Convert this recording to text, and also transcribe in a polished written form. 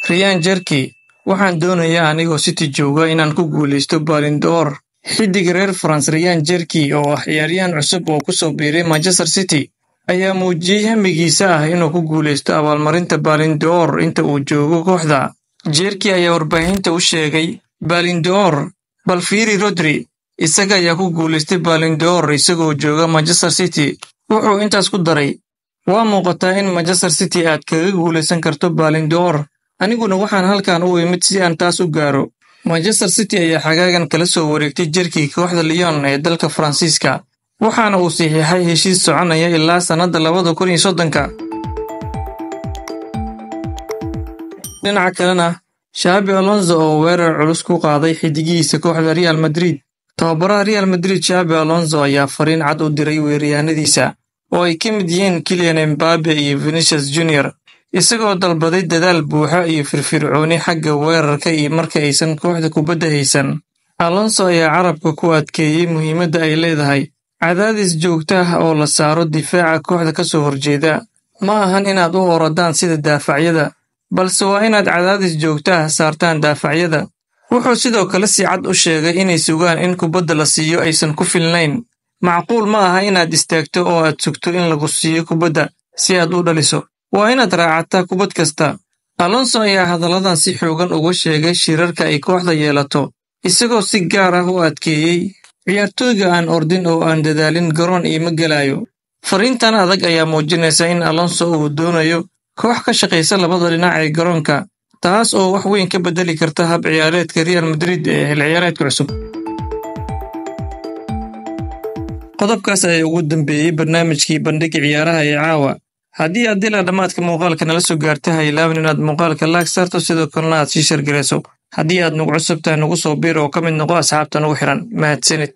Rayan Cherki: "Waxaan doonayaa anigoo City jooga inaan ku guuleysto Ballon d'Or." Xiddiga reer France Rayan Cherki, oo ah ciyaaryahan cusub oo ku soo biiray Manchester City, ayaa muujiyay hamigiisa ah inuu ku guuleysto abaalmarinta Ballon d'Or inta uu joogo kooxda. Cherki ayaa warbaahinta u sheegay, "Ballon d'Or, bal fiiri Rodri, isaga ayaa ku guuleystay Ballon d'Or isagoo jooga Manchester City." Wuxuu intaas ku daray, "Waa muuqataa in Manchester City aad kaga guuleysan karto Ballon d'Or, aniguna waxaan halkan u imid si aan taas u gaaro." Manchester City ayaa xagaagan kala soo wareegtay Cherki kooxda Lyon ee dalka Faransiiska, waxaana uu saxiixay heshiis soconaya ilaa sannadda 2030-ka. Dhinaca kalena, Xabi Alonso oo weerar culus ku qaaday xiddigihiisa kooxda Real Madrid. Tababaraha Real Madrid Xabi Alonso ayaa fariin cad u diray weeraryahanadiisa, oo ay ka mid yihiin Kylian Mbappe iyo Vinicius Junior, isagoo dalbaday dadaal buuxa iyo firfircooni xagga weerarka iyo marka aysan kooxda kubadda haysan. Alonso ayaa carabka ku adkeeyey muhiimadda ay leedahay cadaadis joogto ah oo la saaro difaaca kooxda ka soo horjeeda. "Ma ahan inaad u orodaan sida daafacyada, balse waa inaad cadaadis joogto ah saartaan daafacyada." Wuxuu sidoo kale si cad u sheegay inay sugaan in kubadda la siiyo aysan ku filnayn. "Macquul ma aha inaad istaagto oo aad sugto in lagu siiyo kubadda si aad u dhaliso. Waa inaad raacataa kubad kasta." Alonso ayaa hadalladan si xoogan uga sheegay shirarka ay kooxda yeelato, isagoo si gaar ah u adkeeyey, "Ciyaartoyga aan ordin oo aan dadaalin garoon iima gelayo." Fariintan adag ayaa muujinaysa in Alonso uu doonayo koox ka shaqaysa labada dhinac ee garoonka, taas oo wax weyn ka beddeli karta hab ciyaareedka Real Madrid ee xilli ciyaareedka cusub. Qodobkaas ayaa ugu dambeeyey barnaamijkii bandhiga ciyaaraha ee caawa. Haddii aad ilaa dhammaadka muuqaalka nala soo gaartay, ha ilaawin inaad muuqaalka like saarto, sidoo kalena aad sii share garayso. Haddii aad nagu cusub tahay, nagu soo biir oo ka mid noqo asxaabta nagu xiran. Mahadsanid.